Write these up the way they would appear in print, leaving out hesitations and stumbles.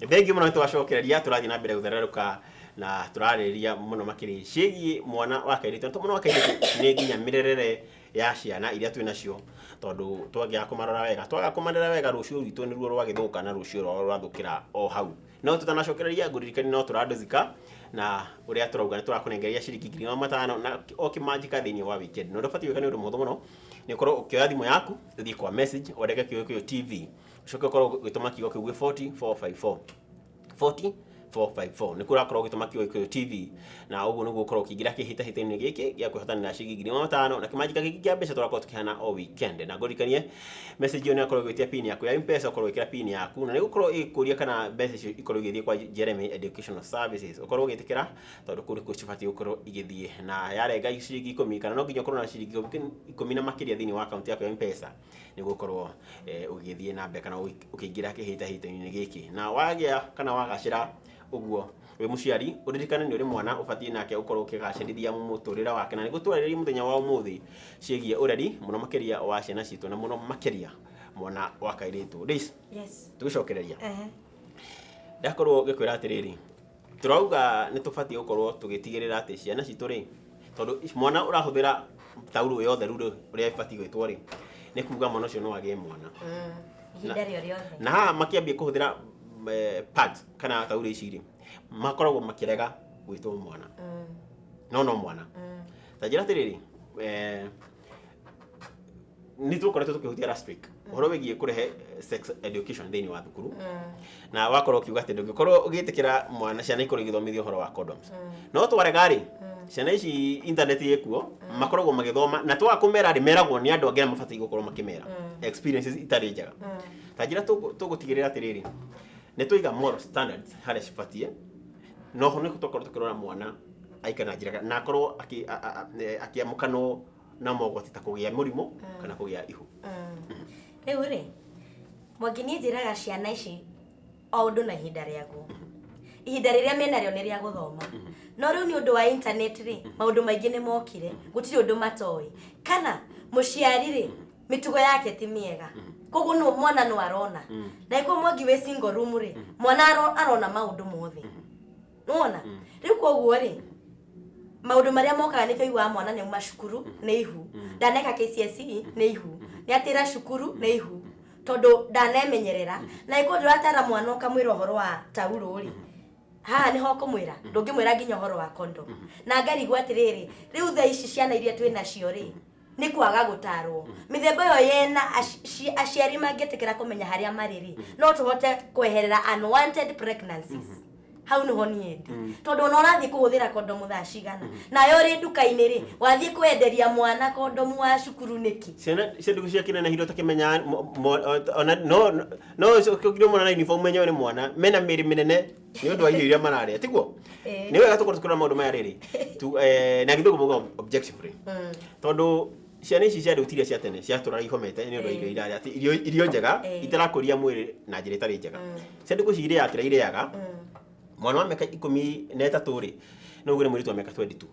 Thengiũ mũno, nĩtwacokereria, tũrathiĩ na mbere gũthererũka na tũrarĩrĩria mũno makĩria ciĩgiĩ mwana wa kairĩtu. Na mwana wa kairĩtu nĩ nginya mĩrerere ya ciana iria twĩ nacio, tondũ twangĩaga kũmarora wega, twaga kũmarera wega, rũciũ rwitũ nĩruo rwagĩthũka na rũciũ rwao rwathũkĩra o hau. No tũtanacokereria, ngũririkani no tũrandũthika na ũrĩa tũrauga nĩ tũrakũnengereria ciringi 500,000 na o kĩmanjika thĩinĩ wa weekend. Na ũrĩa ũbatiĩ gwĩka nĩ ũndũ mũhũthũ mũno, nĩ ũkorwo ũkĩoya thimũ yaku, ũthiĩ kwa message, wandĩke kiugo kĩu TV, ũcoke ũkorwo ũgĩtũma kiugo kĩu gwĩ 40454, 40454 nĩkuo ũrakorwo ũgĩtũma kiugo kĩu TV, na ũguo nĩguo ũkorwo ũkĩingĩra kĩhĩtahĩtano-inĩ gĩkĩ gĩa kwĩhotanĩra ciringi 500,000 na kĩmanjika gĩkĩ kĩa mbeca tũrakorwo tũkĩhana o weekend. Na ngũririkanie, message ĩyo nĩ ĩrakorwo ĩgwĩtia pin yaku ya M-Pesa, ũkorwo ũgĩkĩra pin yaku, na nĩ gũkorwo ĩgĩkũria kana mbeca icio ikorwo igĩthiĩ kwa Jeremy Educational Services, ũkorwo ũgĩtĩkĩra, tondũ kũu nĩkuo cibatiĩ gũkorwo igĩthiĩ. Na yarenga ciringi 10, kana no nginya ũkorwo na ciringi 10 na makĩria thĩinĩ wa akaunti yaku ya M-Pesa nĩguo ũkorwo ũgĩthiĩ na mbere kana ũkĩingĩra kĩhĩtahĩtano-inĩ gĩkĩ. Na wagĩa kana wagacĩra ũguo wĩ mũciari, ũririkane nĩ ũrĩ mwana ũbatiĩ nake ũkorwo ũkĩgacĩrithia mũtũrĩre wake, na nĩguo twarĩrĩria mũthenya wa ũmũthĩ ciĩgiĩ ũreri, mũno makĩria wa ciana citũ, na mũno makĩria mwana wa kairĩtu. Liz, Yes. tũgĩcokereria, ndakorwo ngĩkwĩra atĩrĩrĩ, tũrauga nĩ tũbatiĩ gũkorwo tũgĩtigĩrĩra atĩ ciana citũ rĩ, tondũ mwana ũrahũthĩra taurũ ya ũtheru rĩ, ũrĩa ĩbatiĩ gwĩtwo rĩ, nĩ kuga mwana ũcio no agĩe mwana Ihinda rĩo rĩothe. Na haha makĩambia kũhũthĩra pads kana taurũ ici rĩ, makoragwo makĩrega gwĩtwo mwana, no no mwana. Ta njĩra atĩrĩrĩ, nĩ tũkoretwo tũkĩhutia last week ũhoro wĩgiĩ kũrehe sex education thĩinĩ wa thukuru, na wakorwo ũkiuga atĩ ndũngĩkorwo ũgĩtĩkĩra mwana, ciana ikorwo igĩthomithio ũhoro wa condoms. No twarega rĩ, ciana ici internet ĩkuo, makoragwo magĩthoma, na twaga kũmera rĩ, meragwo nĩ andũ angĩ arĩa mabatiĩ gũkorwo makĩmera experiences itarĩ njega. Ta njĩra, tũgũtigĩrĩra atĩrĩrĩ, nĩ twaiga moral standards harĩa cibatiĩ, no ho nĩ tũkorwo tũkĩrora mwana aikare na njĩra na akorwo akĩamũkanwo na mogwati ta kũgĩa mũrimũ kana kũgĩa ihu. Rĩu rĩ, Mwangi, niĩ njĩraga ciana ici o ũndũ na ihinda rĩaguo. Ihinda rĩrĩa menarĩo nĩ rĩa gũthoma, no rĩu nĩ ũndũ wa internet rĩ, maũndũ maingĩ nĩ mokire, gũtirĩ ũndũ matoĩ. Kana mũciari rĩ, mĩtugo yake ti mĩega, koguo no mwana no arona. Na ĩkorwo Mwangi wĩ single room rĩ, mwana arona maũndũ mothe. Nĩwona rĩu, koguo rĩ, maũndũ marĩa mokaga nĩkĩo iguaga mwana nĩ auma cukuru nĩ ihu, ndaneka KCSE nĩ ihu, nĩ atĩra cukuru nĩ ihu, tondũ ndanemenyerera. Na ĩkorwo ndũratara mwana ũkamwĩra ũhoro wa taurũ rĩ, haha nĩho ũkũmwĩra, ndũngĩmwĩra nginya ũhoro wa condom. Na ngarigwo atĩrĩrĩ, rĩu thaa ici ciana iria twĩ nacio rĩ, nĩ kwaga gũtarwo mĩthemba ĩyo yena aciari mangĩtĩkĩra kũmenya harĩa marĩ rĩ, no tũhote kweherera unwanted pregnancies. Hau nĩho niĩ ndĩ, tondũ ona ũrathiĩ kũhũthĩra kondomu thaa cigana, nayo ũrĩ nduka-inĩ rĩ, wathiĩ kwenderia mwana kondomu wa cukuru nĩkĩ? Ciana cia ndukũ cia kĩnene hiro ũtakĩmenya ona no no ũkĩre mwana na uniform, menye ũyũ nĩ mwana, mena mĩrĩ mĩnene nĩ ũndũ wa irio iria mararĩa, tiguo? Ĩĩ. Nĩ wega tũkorwo tũkĩrora maũndũ maya rĩrĩ tu, na gĩthũngũ mauga objectively, tondũ ciana ici cia rĩu tiria cia tene ciatũraga ihomete nĩ ũndũ wa irio irarĩa, atĩ irio njega itarakũria mwĩrĩ na njĩra ĩtarĩ njega. Cia ndukũ ici irĩaga kĩrĩa irĩaga. Mwana wa mĩaka 13 rĩ, no uge nĩ mũirĩtu wa mĩaka 22.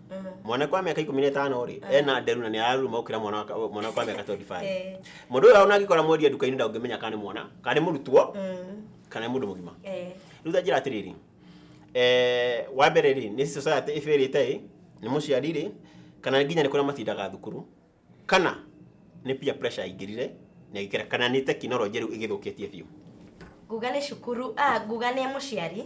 Mwana wa mĩaka 15 rĩ, ena nderu na nĩ araruruma gũkĩra mwana wa mĩaka 25. Mũndũ ũyũ ona angĩkora mwendia nduka-inĩ, ndangĩmenya kana nĩ mwana, kana nĩ mũrutwo, kana nĩ mũndũ mũgima. Rĩu ta njĩra atĩrĩrĩ, wa mbere rĩ, nĩ society ĩbĩrĩte ĩ, nĩ mũciari rĩ, kana nginya nĩ kũrĩa matindaga thukuru, kana nĩ peer pressure yaingĩrire na ĩgĩkĩra, kana nĩ tekinoronjĩ rĩu ĩgĩthũkĩtie biũ? Nguga nĩ cukuru, nguga nĩ mũciari,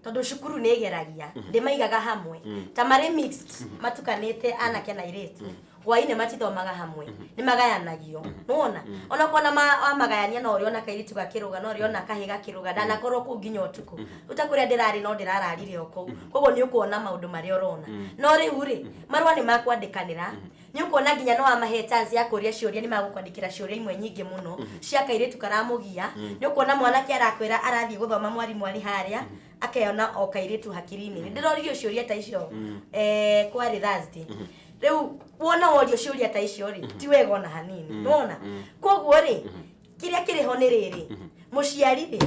tondũ cukuru nĩ ĩgeragia ndĩmaigaga hamwe ta marĩ mixed, matukanĩte anake na airĩtu. Hwainĩ matithomaga hamwe, nĩ magayanagio. Nĩwona onakorwo na wamagayania, no ũrĩona kairĩtu gakĩrũga, no ũrĩona kahĩ gakĩrũga. Ndanakorwo kũu nginya ũtukũ, rĩu ta kũrĩa ndĩrarĩ, no ndĩrararire o kũu, koguo nĩ ũkuona maũndũ marĩa ũrona. No rĩu rĩ, marũa nĩ makwandĩkanĩra, nĩ ũkuona nginya no wamahe chance ya kũria ciũria, nĩ magũkwandĩkĩra ciũria imwe nyingĩ mũno cia kairĩtu karamũgia. Nĩ ũkuona mwanake arakwĩra arathiĩ gũthoma, mwarimũ arĩ harĩa akeyona o kairĩtu hakiri-inĩ. Nĩ ndĩroririo ciũria ta icio, kwarĩ Thursday. Rĩu wona worio ciũria ta icio rĩ, ti wega ona hanini. Nĩwona, koguo rĩ, kĩrĩa kĩrĩ ho nĩ rĩrĩ, mũciari rĩ,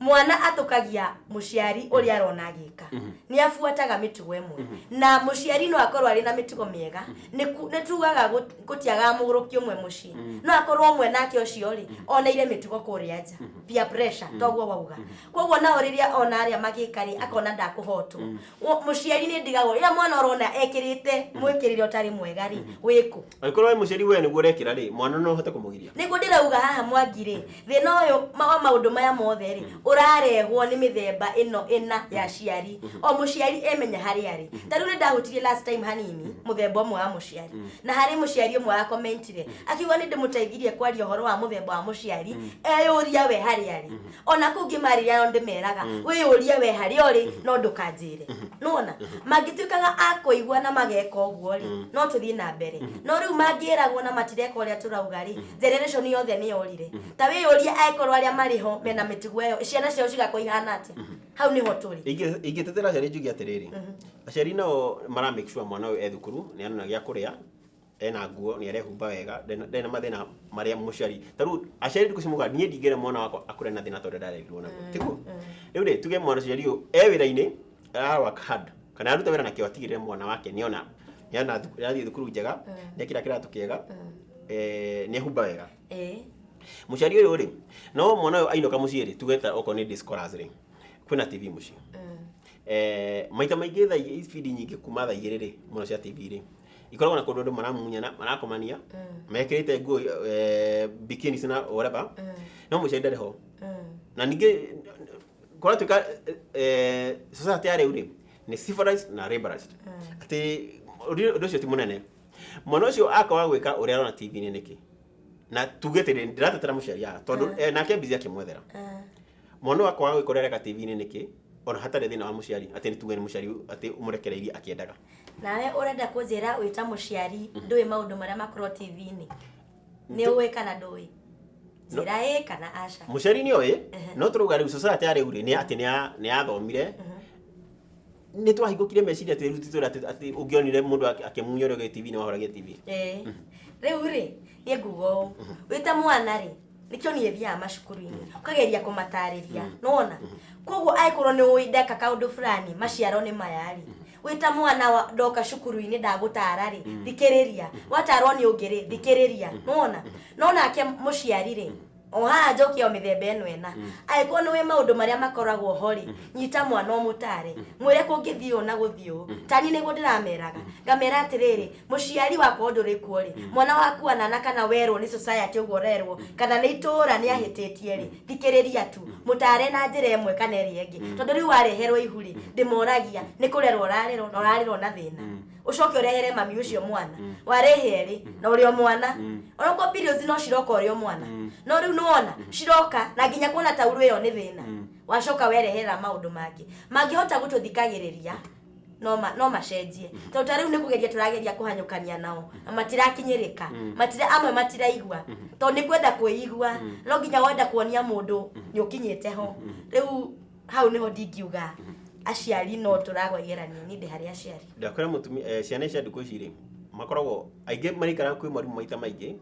Mwana atũkagia mũciari ũrĩa arona agĩka, nĩ abuataga mĩtugo ĩmwe, na mũciari no akorwo arĩ na mĩtugo mĩega. Nĩ tugaga gũtiagaga mũgũrũki ũmwe mũciĩ, no akorwo ũmwe nake ũcio rĩ oneire mĩtugo kũrĩa nja, peer pressure, toguo wauga. Koguo nao rĩrĩa ona arĩa magĩka rĩ, akona ndakũhotwo. Mũciari nĩ ndigagwo rĩrĩa mwana ũrona ekĩrĩte mwĩkĩrĩre ũtarĩ mwega rĩ, wĩkũ? Angĩkorwo we mũciari we nĩguo ũrekĩra rĩ, mwana no ũhote kũmũgiria? Nĩguo ndĩrauga haha, Mwangi rĩ, thĩna ũyũ wa maũndũ maya mothe rĩ, ũrarehwo nĩ mĩthemba ĩno ĩna ya aciari. O mũciari emenya harĩa arĩ. Ta rĩu nĩ ndahutirie last time hanini mũthemba ũmwe wa mũciari, na harĩ mũciari ũmwe wa commentire akiuga nĩ ndĩmũteithirie kwaria ũhoro wa mũthemba wa mũciari, eyũria we harĩa arĩ. Ona kũu ngĩmarĩria no ndĩmeraga, wĩyũrie we harĩa ũrĩ, no ndũkanjĩre. Nĩwona mangĩtuĩkaga a kũigua na mageka ũguo rĩ, no tũthiĩ na mbere. No rĩu mangĩragwo na matireka ũrĩa tũrauga rĩ, generation yothe nĩ yorire. Ta wĩyũrie, angĩkorwo arĩa marĩ ho mena mĩtugo ĩyo, ciana ciao cigakorwo ihana atĩa? Hau nĩho tũrĩ. Ingĩtetera aciari njuge atĩrĩrĩ, aciari nao mara make sure mwana ũyũ e thukuru nĩ arona gĩa kũrĩa, ena nguo, nĩ arehumba wega, ndarĩ na mathĩna marĩa mũciari. Ta rĩu aciari thikũ ici muga niĩ ndingĩra mwana wakwa akũre na thĩna ta ũrĩa ndarerirwo naguo, tiguo? Rĩu rĩ, tuge mwana ũcio ũyũ e wĩra-inĩ, ara work hard kana aruta wĩra na kĩo atigĩrĩre mwana wake nĩona nĩona nĩathiĩ thukuru njega, nĩekĩra kĩratũ kĩega, nĩehumba wega. Mũciari ũyũ rĩ, no mwana ũyũ ainũka mũciĩ rĩ, tuge ta okorwo nĩ day scholars rĩ, kwĩna TV mũciĩ. Maita maingĩ thaa ibindi nyingĩ kuma thaa 2 rĩ, mũno cia TV rĩ, ikoragwo na kũndũ andũ maramunyana, marakomania, mekĩrĩte nguo bikinis na whatever, no mũciari ndarĩ ho. Na ningĩ kũratuĩka society ya rĩu rĩ nĩ civilized na liberalized, atĩ ũndũ ũcio ti mũnene. Mwana ũcio akaga gwĩka ũrĩa arona TV-inĩ nĩkĩ? Na tuge atĩ ndĩratetera mũciari haha tondũ nake busy akĩmwethera. Mwana ũyũ akwaga gwĩka ũrĩa areka TV-inĩ nĩkĩ, ona hatarĩ thĩna wa mũciari, atĩ nĩ tuge nĩ mũciari atĩ ũmũrekereirie akĩendaga? Nawe ũrenda kũnjĩra wĩ ta mũciari ndũĩ maũndũ marĩa makorwo TV-inĩ? Nĩ ũĩ kana ndũĩ? Njĩra ĩ kana aca. Mũciari nĩ oĩ, no tũrauga rĩu society ya rĩu rĩ nĩ atĩ nĩ yathomire, nĩ twahingũkire meciria, atĩ rĩu titũra atĩ ũngĩonire mũndũ akĩmunya ũrĩa ũgĩ TV-inĩ wahoragia TV. Ĩĩ. Rĩu rĩ, niĩ nguga ũũ, wĩ ta mwana rĩ, nĩkĩo niĩ thiaga macukuru-inĩ ũkageria kũmatarĩria, nĩwona? Koguo angĩkorwo nĩ ũĩ ndeka kaũndũ fulani maciaro nĩ maya rĩ, wĩ ta mwana ndoka cukuru-inĩ ndagũtara rĩ, thikĩrĩria. Watarwo nĩ ũngĩ rĩ, thikĩrĩria, nĩwona? No nake mũciari rĩ, o haha njokia o mĩthemba ĩno ĩna, angĩkorwo nĩ wĩ maũndũ marĩa makoragwo ho rĩ, nyita mwana ũmũtare, mwĩre kũngĩthiĩ ũũ na gũthiĩ ũũ. Ta niĩ nĩguo ndĩrameraga, ngamera atĩrĩrĩ, mũciari wakwa ndũrĩ kuo rĩ, mwana waku anana kana werwo nĩ society ũguo ũrerwo kana nĩ itũũra nĩ ahĩtĩtie rĩ, thikĩrĩria tu, mũtare na njĩra ĩmwe kana ĩrĩa ĩngĩ. Tondũ rĩu wareherwo ihu rĩ, ndĩmoragia nĩ kũrerwo ũrarerwo na ũrarerwo na thĩna, ũcoke ũrehere mami ũcio mwana warehe erĩ na ũrĩ o mwana. Onokorwo periods no ciroka ũrĩ o mwana, no rĩu nĩwona ciroka na nginya kuona taurũ ĩyo nĩ thĩna, wacoka werehera maũndũ mangĩ. Mangĩhota gũtũthikagĩrĩria no macenjie, tondũ ta rĩu nĩ kũgeria tũrageria kũhanyũkania nao na matirakinyĩrĩka, matira amwe matiraigua tondũ nĩ kwenda kwĩigua, no nginya wenda kuonia mũndũ nĩ ũkinyĩte ho. Rĩu hau nĩho ndingiuga aciari no tũragwa igeranio, niĩ ndĩ harĩ aciari. Ndakwĩra mũtumia, ciana ici cia thikũ ici rĩ, makoragwo aingĩ maraikara kwĩ mwarimũ maita maingĩ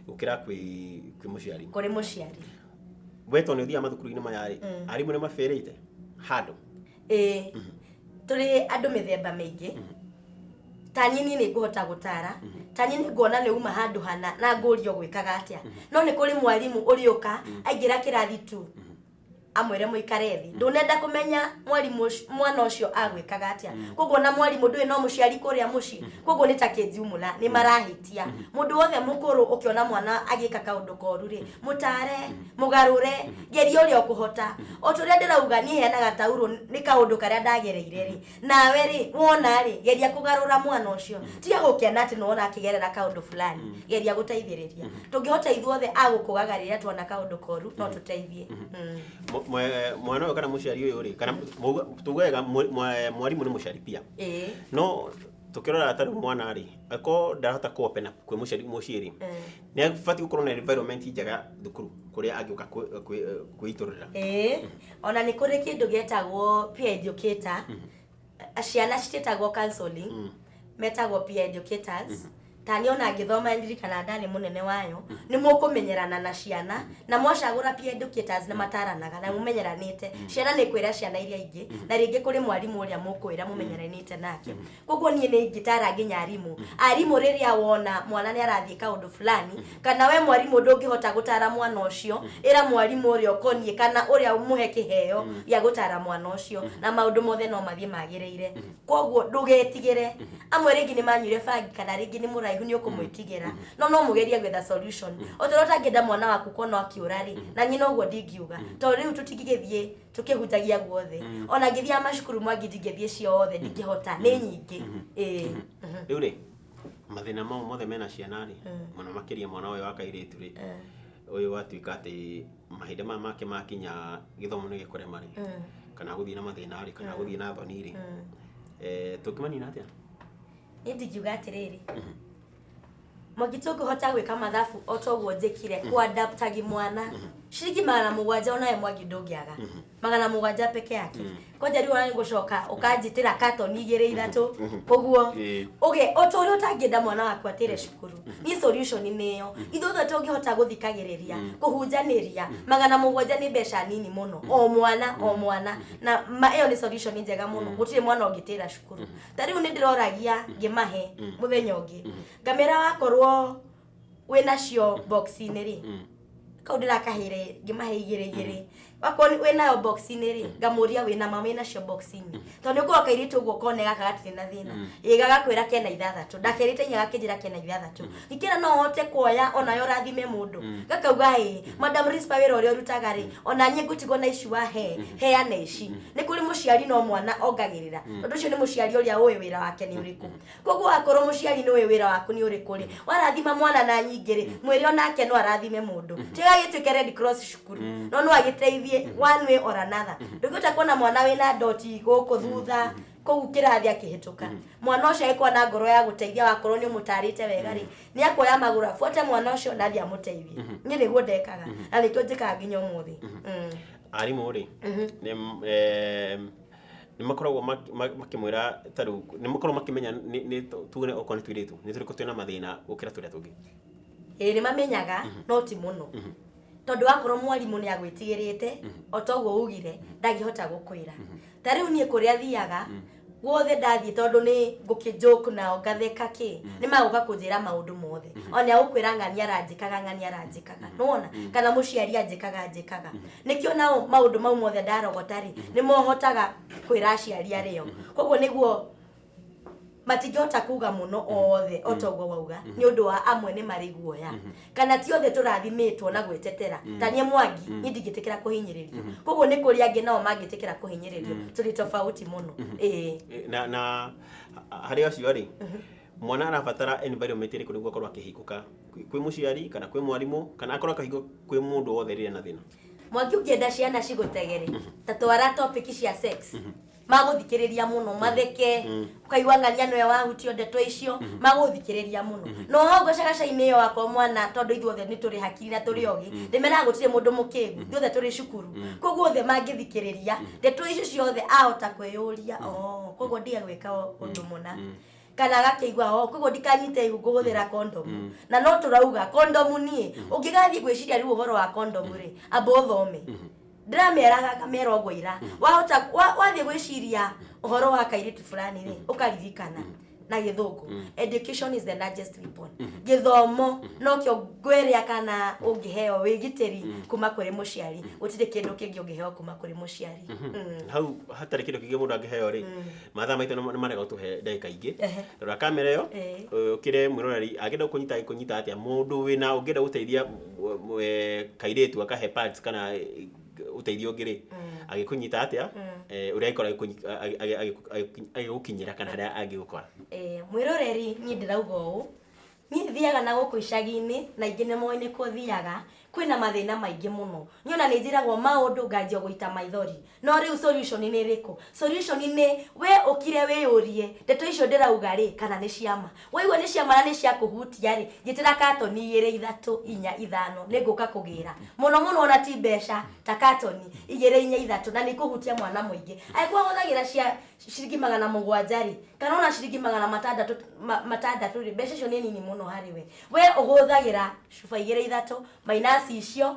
gũkĩra kwĩ mũciari. Kũrĩ mũciari. We tondũ nĩ ũthiaga mathukuru-inĩ maya rĩ, arimũ nĩ mabĩrĩte handũ? Ĩĩ, tũrĩ andũ mĩthemba mĩingĩ. Ta niĩ nĩ ngũhota gũtara, ta niĩ nĩ nguona nĩ uma handũ hana na ngũrio gwĩkaga atĩa, no nĩ kũrĩ mwarimũ ũrĩũka aingĩra kĩrathi tu amwĩre mũikare thĩ, ndũnenda kũmenya mwarimũ mwana ũcio agwĩkaga atĩa. Koguo na mwarimũ ndũĩ no mũciari kũrĩa mũciĩ, koguo nĩ ta kĩnjumũra nĩ marahĩtia. Mũndũ wothe mũkũrũ, ũkĩona mwana agĩka kaũndũ koru rĩ, mũtare, mũgarũre, geria ũrĩa ũkũhota. O ta ũrĩa ndĩrauga niĩ heanaga taurũ nĩ kaũndũ karĩa ndagereire rĩ, nawe rĩ wona rĩ, geria kũgarũra mwana ũcio. Tiga gũkena atĩ nĩwona akĩgerera kaũndũ fulani, geria gũteithĩrĩria. Tũngĩhota ithuothe a gũkũgaga rĩrĩa tuona kaũndũ koru, no tũteithie. Mwana ũyũ kana mũciari ũyũ rĩ, kana tuge wega, mwarimũ nĩ mũciari pia. No tũkĩrora ta rĩu mwana rĩ, angĩkorwo ndarahota kũ open up kwĩ mũciari mũciĩ rĩ, nĩ abatiĩ gũkorwo na environment njega thukuru kũrĩa angĩũka kwĩitũrũrĩra. Ĩĩ, ona nĩ kũrĩ kĩndũ gĩtagwo peer educator. Ciana citiĩtagwo counseling, metagwo peer educators. Ta niĩ ona ngĩthoma ndirikana ndarĩ mũnene wayo, nĩ mũkũmenyerana na ciana, na mwacagũra peer educators nĩ mataranaga na mũmenyeranĩte. Ciana nĩ kwĩra ciana iria ingĩ, na rĩngĩ kũrĩ mwarimũ ũrĩa mũkwĩra mũmenyeranĩte nake. Koguo niĩ nĩ ingĩtara nginya arimũ. Arimũ rĩrĩa wona mwana nĩ arathiĩ kaũndũ fulani, kana we mwarimũ ndũngĩhota gũtara mwana ũcio, ĩra mwarimũ ũrĩa ũkoniĩ kana ũrĩa mũhe kĩheo gĩa gũtara mwana ũcio, na maũndũ mothe no mathiĩ magĩrĩire. Koguo ndũgetigĩre. Amwe rĩngĩ nĩ manyuire bangi kana rĩngĩ nĩ mũraihu nĩ ũkũmwĩtigĩra, no no mũgerie gwetha solution. O ta ũrĩa ũtangĩenda mwana waku kuona akĩũra rĩ, na niĩ noguo ndingiuga. Tondũ rĩu tũtingĩgĩthiĩ tũkĩhunjagia guothe. Ona ngĩthiaga macukuru mangĩ ndingĩthiĩ ciothe, ndingĩhota, nĩ nyingĩ. Ĩĩ. Rĩu rĩ, mathĩna mau mothe mena ciana rĩ, mũno makĩria mwana ũyũ wa kairĩtu rĩ, ũyũ watuĩka atĩ mahinda maya make makinya gĩthomo nĩ gĩkũrema rĩ, kana gũthiĩ na mathĩna rĩ, kana gũthiĩ na thoni rĩ, tũngĩmanina atĩa? Niĩ ndingiuga atĩrĩrĩ, Mwangi, tũngĩhota gwĩka mathabu o ta ũguo njĩkire kũadaptagi mwana ciringi 700, onawe Mwangi ndũngĩaga 700 peke yake. Kwanja rĩu ona nĩngũcoka ũkanjĩtĩra katoni igĩrĩ ithatũ ũguo. Ũge o ta ũrĩa ũtangĩenda mwana waku atĩre cukuru, niĩ solution nĩ ĩyo. Ithuothe tũngĩhota gũthikagĩrĩria kũhunjanĩria, 700 nĩ mbeca nini mũno, o mwana o mwana, na ma ĩyo nĩ solution njega mũno. Gũtirĩ mwana ũngĩtĩra cukuru. Ta rĩu nĩ ndĩroragia ngĩmahe mũthenya ũngĩ, ngamĩra wakorwo wĩnacio box-inĩ rĩ, kau ndĩrakahĩre ngĩmahe igĩrĩ igĩrĩ, wakorwo wĩnayo box-inĩ rĩ, ngamũria wĩna ma wĩnacio box-inĩ, tondũ nĩ ũkorwo kairĩtu ũguo kone gaka gatirĩ na thĩna, ĩ gagakwĩra kena ithathatũ, ndakerĩte inya gakĩnjĩra kena ithathatũ, ngĩkĩra no hote kuoya onayo ũrathime mũndũ, gakauga ĩ Madam Rispa, wĩra ũrĩa ũrutaga rĩ, ona niĩ ngũtigwo na ici wahe, heana ici. Nĩ kũrĩ mũciari no mwana ongagĩrĩra, tondũ ũcio nĩ mũciari ũrĩa ũĩ wĩra wake nĩ ũrĩkũ. Koguo wakorwo mũciari nĩ ũĩ wĩra waku nĩ ũrĩkũ rĩ, warathima mwana na nyingĩ rĩ, mwĩre onake no arathime mũndũ. Tiga gĩtuĩke Red Cross cukuru, no no agĩteithie one way or another. Ndũngĩhota kuona mwana wĩna ndoti gũkũ thutha kũu kĩrathi akĩhĩtũka, mwana ũcio agĩkorwo na ngoro ya gũteithia, wakorwo nĩ ũmũtarĩte wega rĩ, nĩ akuoya magũrũ abuate mwana ũcio na athiĩ amũteithie. Niĩ nĩguo ndekaga na nĩkĩo njĩkaga nginya ũmũthĩ. Arimũ rĩ, nĩ makoragwo makĩmwĩra, ta rĩu nĩ makoragwo makĩmenya nĩ tuge okorwo nĩ tũirĩtu nĩ tũrĩkũ twĩna mathĩna gũkĩra tũrĩa tũngĩ? Ĩĩ, nĩ mamenyaga, no ti mũno, tondũ wakorwo mwarimũ nĩ agwĩtigĩrĩte o ta ũguo ugire, ndangĩhota gũkwĩra. Ta rĩu niĩ kũrĩa thiaga guothe ndathiĩ, tondũ nĩ ngũkĩ nao ngatheka kĩ, nĩ magũka kũnjĩra maũndũ mothe. O nĩ agũkwĩra ng'ani aranjĩkaga, ng'ani aranjĩkaga, nĩwona, kana mũciari anjĩkaga anjĩkaga. Nĩkĩo nao maũndũ mau mothe ndarogota rĩ, nĩ mohotaga kwĩra aciari arĩo. Koguo nĩguo matingĩhota kuga mũno othe o ta ũguo wauga, nĩ ũndũ wa amwe nĩ marĩ guoya, kana ti othe tũrathimĩtwo na gwĩtetera. Ta niĩ Mwangi, niĩ ndingĩtĩkĩra kũhinyĩrĩrio, koguo nĩ kũrĩ angĩ nao mangĩtĩkĩra kũhinyĩrĩrio. Tũrĩ tofauti mũno, ĩĩ. Na harĩ acio rĩ, mwana arabatara environment ĩrĩkũ nĩguo akorwo akĩhingũka kwĩ mũciari kana kwĩ mwarimũ kana akorwo akĩhingũka kwĩ mũndũ wothe rĩrĩa na thĩna? Mwangi, ũngĩenda ciana cigũtegere, ta twara topic cia sex, magũthikĩrĩria mũno, matheke, ũkaigua ng'ania nĩwe wahutio ndeto icio, magũthikĩrĩria mũno. No hau gacagaca-inĩ ĩyo wakorwo mwana, tondũ ithuothe nĩ tũrĩ hakiri na tũrĩ ogĩ, ndĩmeraga gũtirĩ mũndũ mũkĩgu, ithuothe tũrĩ cukuru. Koguo othe mangĩthikĩrĩria ndeto icio ciothe, ahota kwĩyũria, oh, koguo ndige gwĩka ũndũ mũna, kana agakĩigua, oh, koguo ndikanyite ihu ngũhũthĩra kondomu. Na no tũrauga kondomu, niĩ ũngĩgathiĩ gwĩciria rĩu ũhoro wa kondomu rĩ, amba ũthome. Ndĩrameraga ngamera ũguo ira, wahota wathiĩ gwĩciria ũhoro wa kairĩtu fulani rĩ, ũkaririkana na gĩthũngũ, education is the largest weapon. Gĩthomo nokĩo ngwĩrĩa kana ũngĩheo wĩgitĩri kuma kũrĩ mũciari, gũtirĩ kĩndũ kĩngĩ ũngĩheo kuma kũrĩ mũciari. Hau hatarĩ kĩndũ kĩngĩ mũndũ angĩheo rĩ, mathaa maitũ nĩ marega gũtũhe ndagĩka ingĩ. Rora kamera ĩyo. Ũkĩre mwĩroreri angĩenda gũkũnyita, agĩkũnyita atĩa? Mũndũ wĩna ũngĩenda gũteithia kairĩtu akahe pads kana ũteithio ũngĩ rĩ, agĩkũnyita atĩa? Ũrĩa angĩkorwo agĩgũkinyĩra kana harĩa angĩgũkora? Mwĩroreri, niĩ ndĩrauga ũũ, niĩ thiaga na gũkũ icagi-inĩ na ingĩ nĩ moĩ nĩkuo thiaga, kwĩna mathĩna maingĩ mũno. Niĩ ona nĩ njĩragwo maũndũ nganjia gũita maithori. No rĩu solution nĩ ĩrĩkũ? Solution nĩ we ũkire wĩyũrie, ndeto icio ndĩrauga rĩ, kana nĩ ciama? Waigua nĩ ciama na nĩ cia kũhutia rĩ, njĩtĩra katoni igĩrĩ ithatũ inya ithano, nĩ ngũka kũgĩra mũno mũno, ona ti mbeca, ta katoni igĩrĩ inya ithatũ, na nĩ ikũhutia mwana mũingĩ. Angĩkorwo hũthagĩra cia ciringi 700 rĩ, kana ona ciringi 600 rĩ, mbeca icio nĩ nini mũno. Mũno harĩ we. We ũhũthagĩra cuba igĩrĩ ithatũ minus icio,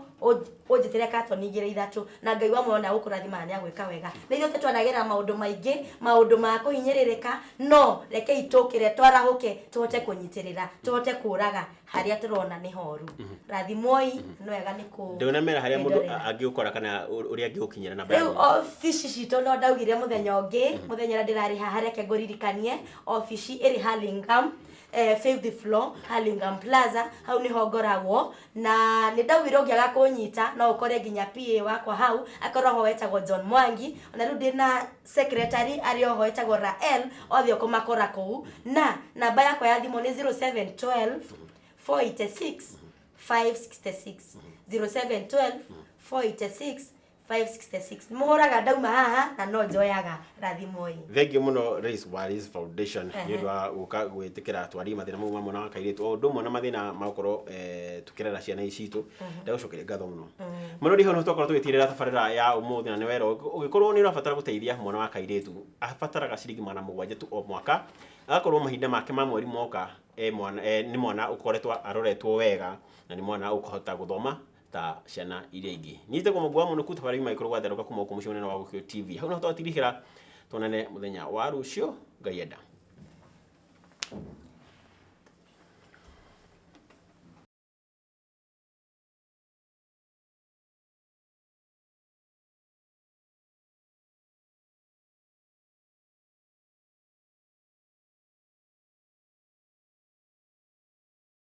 ũnjĩtĩre katoni igĩrĩ ithatũ, na Ngai wa muoyo nĩ agũkũrathima na nĩ agwĩka wega. Nĩ ithuĩ twanagera maũndũ maingĩ, maũndũ ma kũhinyĩrĩrĩka, no rekei tũkĩre, twarahũke, tũhote kũnyitĩrĩra, tũhote kũraga harĩa tũrona nĩ horu. Rathimwoi, nĩ wega nĩ kũ Ndũnamera harĩa mũndũ kwĩrorera. Angĩgũkora kana ũrĩa angĩgũkinyĩra namba Rĩu ya thimũ. Obici citũ, no ndaugire mũthenya ũngĩ, mũthenya ũrĩa ndĩrarĩ haha, reke ngũririkanie obici ĩrĩ Hurlingham, fifth floor, Hurlingham Plaza, hau nĩho ngoragwo. Na nĩ ndaugire ũngĩaga kũnyita, no ũkore nginya PA wakwa hau, akorwo ho wetagwo John Mwangi. Ona rĩu ndĩna secretary arĩ oho etagwo Rael, othe ũkũmakora kũu. Na namba yakwa ya thimũ nĩ 0712 486 566, 0712 486 566. Mũhũraga ndauma haha na no njoyaga. Rathimoi. Thengiũ mũno, Rais wa Liz Foundation, nĩ ũndũ wa gũka gwĩtĩkĩra twarie mathĩna mau ma mwana wa kairĩtu, o ũndũ ũmwe na mathĩna ma gũkorwo tũkĩrera ciana ici citũ. Ndagũcokeria ngatho mũno mũno. Rĩ, hau nĩho twakorwo tũgĩtirĩra tabarĩra ya ũmũthĩ, na nĩ werwo ũngĩkorwo nĩ ũrabatara gũteithia mwana wa kairĩtu, abataraga ciringi 700 tu o mwaka, agakorwo mahinda make ma mweri moka e mwana, nĩ mwana ũkoretwo aroretwo wega na nĩ mwana ũkũhota gũthoma ta ciana iria ingĩ. Niĩ njĩtagwo Mũgua wa Mũnũku, tabarĩra ima ĩkorwo gwatherũka kuma gũkũ mũciĩ mũnene wa Gũkũyũ TV. Hau nĩho twatirihĩra, tuonane mũthenya wa rũciũ Ngai enda.